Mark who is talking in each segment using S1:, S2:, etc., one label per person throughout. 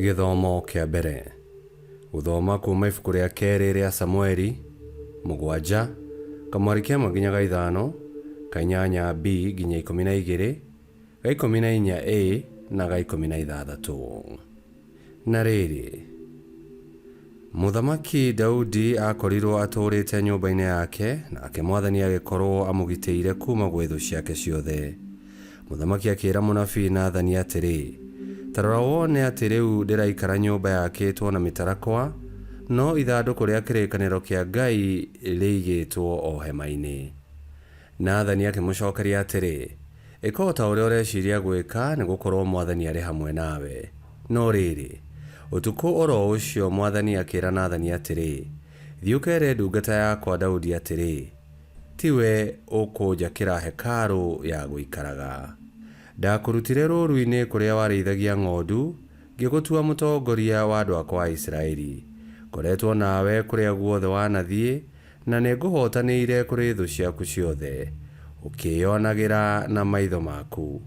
S1: Gĩthomo kĩa mbere. Gũthoma kuuma ibuku rĩa kerĩ rĩa Samueli, mũgwanja, kamwari kemwe nginya ga ithano, ka inyanya B nginya 12, ga 14 A na ga 16. Na rĩrĩ, Mũthamaki Daudi aakorirũo atũũrĩte nyũmba-inĩ yake, nake mwathani agĩkorũo amũgitĩire kuuma gwĩ thũ ciake ciothe. Mũthamaki akĩĩra mũnabii Nathani atĩrĩ, Ta rora wone atĩ rĩu ndĩraikara nyũmba yakĩtwo na mĩtarakwa, no ithandũkũ rĩa kĩrĩkanĩro kĩa Ngai rĩigĩtwo o hema-inĩ. Nathani akĩmũcokeria atĩrĩ, Ĩka o ta ũrĩa ũreciria gwĩka, nĩ gũkorũo mwathani arĩ hamwe nawe. No rĩrĩ, ũtukũ o ro ũcio mwathani akĩĩra Nathani atĩrĩ, Thiĩ ũkeere ndungata yakwa Daudi atĩrĩ, 'Tiwe ũkũnjakĩra hekarũ ya gũikaraga. Ndakũrutire rũũru-inĩ kũrĩa warĩithagia ng'ondu, ngĩgũtua mũtongoria wa andũ akwa a Isiraeli. Ngoretwo nawe kũrĩa guothe wanathiĩ, Na nĩngũhootanĩire kũrĩ thũ ciaku ciothe, ũkĩĩonagĩra na maitho maku.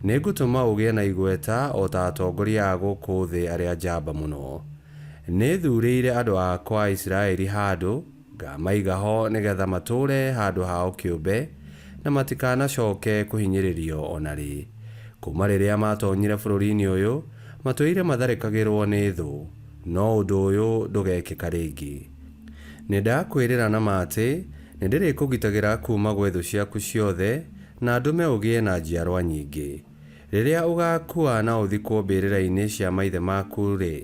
S1: Nĩngũtũma ũgĩe na igweta o ta atongoria a gũkũ thĩ arĩa njamba mũno. Nĩthuurĩire andũ akwa a Isiraeli handũ, ngamaiga ho nĩgeetha matũũre handũ hao kĩũmbe, na matikanacooke kũhinyĩrĩrio o na rĩ. Kuuma rĩrĩa maatoonyire bũrũri-inĩ ũyũ, matũire matharĩkagĩrwo nĩ thũ, no ũndũ ũyũ ndũgekĩka rĩngĩ. Nĩndakwĩrĩra na ma atĩ, nĩndĩrĩkũgitagĩra kuuma gwĩ thũ ciaku ciothe, na ndũme ũgĩe na njiarwa nyingĩ. Rĩrĩa ũgaakua na ũthikwo mbĩrĩra-inĩ cia maithe maku-rĩ,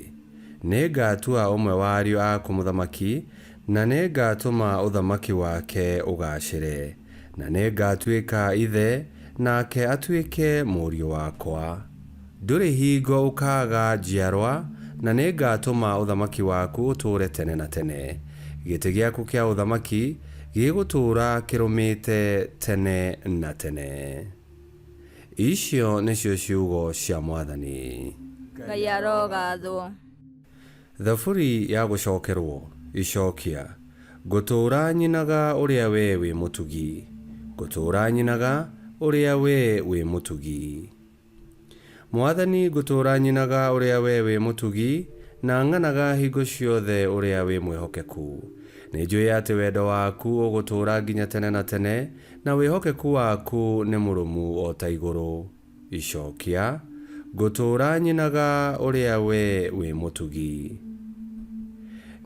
S1: nĩngatua ũmwe wa ariũ aku mũthamaki, na nĩngatũma ũthamaki wake ũgaacĩre. Na nĩngatuĩka ithe, nake atuĩke mũriũ wakwa. Ndũrĩ hingo ũkaaga njiarwa, na nĩngatũma ũthamaki waku ũtũũre tene na tene. Gĩtĩ gĩaku kĩa ũthamaki gĩgũtũũra kĩrũmĩte tene na tene. Icio nĩcio ciugo cia Mwathani.
S2: Ngai arogathwo.
S1: Thaburi ya gũcokerwo, Icokia. Ngũtũũra nyinaga ũrĩa wee wĩ mũtugi, ngũtũũra nyinaga ũrĩa wee wĩ mũtugi. Mwathani ngũtũũra nyinaga ũrĩa wee wĩ mũtugi, na ng'anaga hingo ciothe ũrĩa wĩ mwĩhokeku. Nĩnjũĩ atĩ wendo waku ũgũtũũra nginya tene na tene, na wĩhokeku waku nĩ mũrũmu o ta igũrũ. Icokia, Ngũtũũra nyinaga ũrĩa wee wĩ mũtugi.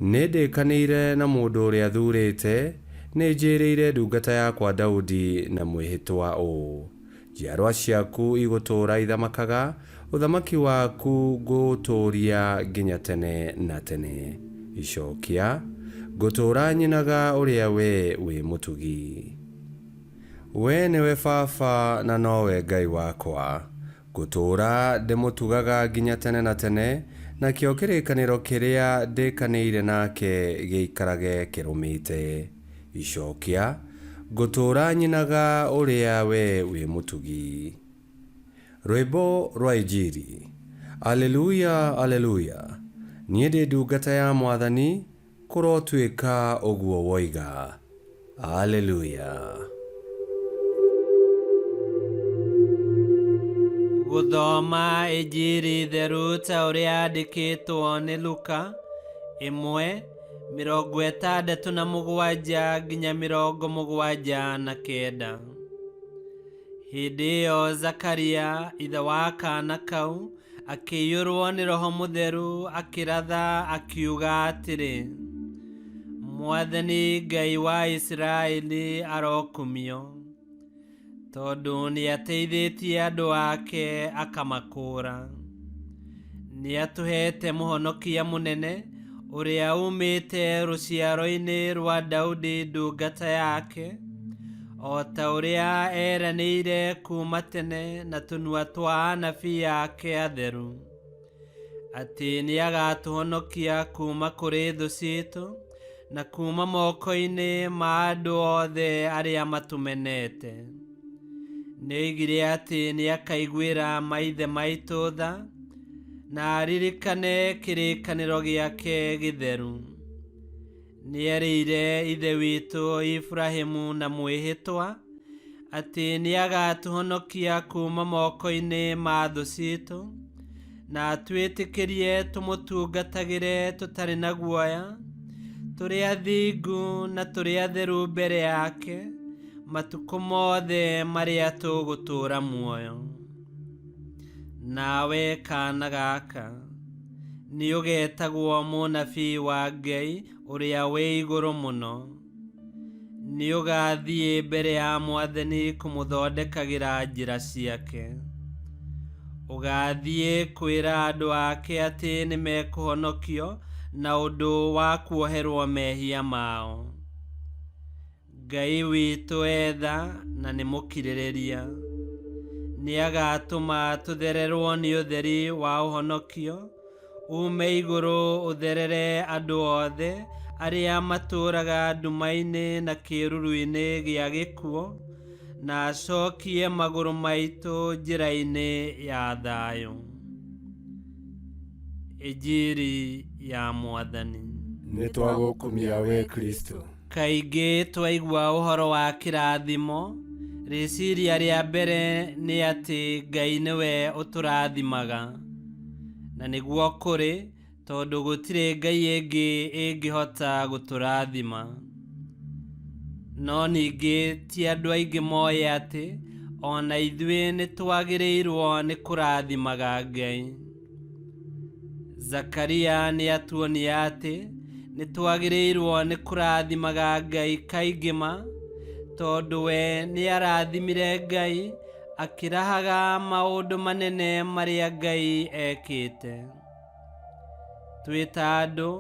S1: Nĩndĩkanĩire na mũndũ ũrĩa thuurĩte, nĩnjĩĩrĩire ndungata yakwa Daudi na mwĩhĩtwa ũũ, Njiarwa ciaku igũtũũra ithamakaga, ũthamaki waku ngũũtũũria nginya tene na tene. Icokia, Ngũtũũra nyinaga ũrĩa wee wĩ mũtugi. Wee nĩwe baba na nowe Ngai wakwa, ngũtũũra ndĩmũtugaga nginya tene na tene, nakĩo kĩrĩkanĩro kĩrĩa ndĩkanĩire nake gĩikarage kĩrũmĩte. Icokia, Ngũtũũra nyinaga ũrĩa wee wĩ mũtugi. Rwĩmbo rwa Injiri. Aleluya, Aleluya! Niĩ ndĩ ndungata ya Mwathani, kũrotuĩka ũguo woiga. Aleluya!
S3: Gũthoma Injiri theru ta ũrĩa yandĩkĩtwo nĩ Luka 1 67 nginya 79. Hĩndĩ ĩyo Zakaria, ithe wa kaana kau, akĩiyũrwo nĩ Roho Mũtheru, akĩratha akiuga atĩrĩ, Mwathani Ngai wa Isiraeli arokumio, tondũ nĩateithĩtie andũ ake akamakũũra. Nĩatũheete mũhonokia mũnene ũrĩa uumĩte rũciaro-inĩ rwa Daudi ndungata yake, o ta ũrĩa eeranĩire kuuma tene na tũnua twa anabii ake atheru, atĩ nĩagatũhonokia kuuma kũrĩ thũ ciitũ na kuuma moko-inĩ ma andũ othe arĩa matũmenete. Nĩoigire atĩ nĩakaiguĩra maithe maitũ tha, na aririkane kĩrĩkanĩro gĩake gĩtheru. Nĩerĩire ithe witũ Iburahĩmu na mwĩhĩtwa, atĩ nĩagatũhonokia kuuma moko-inĩ ma thũ ciitũ, Na atwĩtĩkĩrie tũmũtungatagĩre tũtarĩ na guoya, tũrĩ athingu na tũrĩ atheru mbere yake matukũ mothe marĩa tũgũtũũra muoyo. Nawe kaana gaka nĩ ũgetagwo mũnabii wa Ngai ũrĩa wĩ igũrũ mũno. Nĩ ũgathiĩ mbere ya Mwathani kũmũthondekagĩra njĩra ciake. Ũgathiĩ kwĩra andũ ake atĩ nĩmekũhonokio na ũndũ wa kuoherwo mehia mao. Ngai witũ etha na nĩ mũkirĩrĩria. Nĩagatũma tũthererwo nĩ ũtheri wa ũhonokio ume igũrũ ũtherere andũ othe arĩa matũũraga nduma-inĩ na kĩĩruru-inĩ gĩa gĩkuũ, na acokie magũrũ maitũ njĩra-inĩ ya thayũ. Injiri ya Mwathani.
S4: Nĩ twagũkumia we Kristo.
S3: Kaingĩ twaigua ũhoro wa kĩrathimo, rĩciria rĩa mbere nĩ atĩ Ngai nĩwe ũtũrathimaga. Na nĩguo kũrĩ, tondũ gũtirĩ Ngai ĩngĩ ĩngĩhota gũtũrathima. No ningĩ ti andũ aingĩ moĩ atĩ ona ithuĩ nĩ twagĩrĩirwo nĩ kũrathimaga Ngai. Zakaria nĩ atuonia atĩ nĩ twagĩrĩirwo nĩ kũrathimaga Ngai kaingĩ ma, tondũ we nĩ arathimire Ngai akĩrahaga maũndũ manene marĩa Ngai ekĩte. Twĩ ta andũ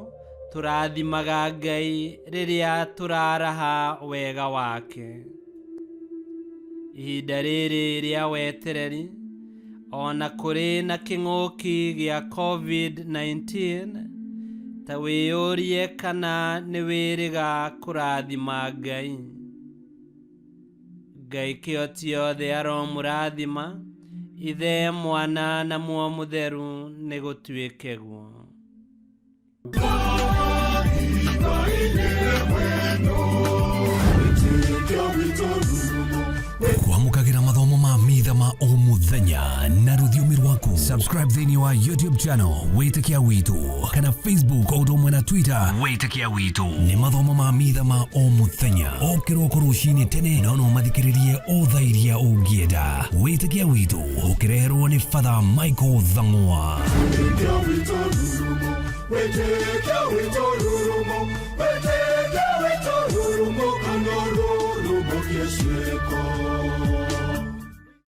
S3: tũrathimaga Ngai rĩrĩa tũraraha wega wake. Ihinda rĩrĩ rĩa wetereri, ona kũrĩ na kĩng'ũki gĩa COVID-19, ta wĩyũrie kana nĩ wĩrĩga kũrathima Ngai. Ngai kĩhoti yothe aromũrathima, Ithe, Mwana na Muoyo Mũtheru, nĩ gũtuĩke guo.
S5: Kwamũkagĩra mathomo ma mitha ma o mũthenya na rũthiomi rwaku. Subscribe thĩinĩ wa YouTube channel Wĩtĩkia Witũ kana Facebook o ũndũ ũmwe na Twitter Wĩtĩkia Witũ. Nĩ mathomo ma mitha ma o mũthenya o kĩroko rũcinĩ tene, no no mathikĩrĩrie o thaa iria ũngĩenda. Wĩtĩkia Witũ ũkĩreherwo nĩ Father Michael Thang'wa.
S6: Wĩtĩkia witũ rurumo, wĩtĩkia witũ rurumo, kana rurumo kĩciĩko.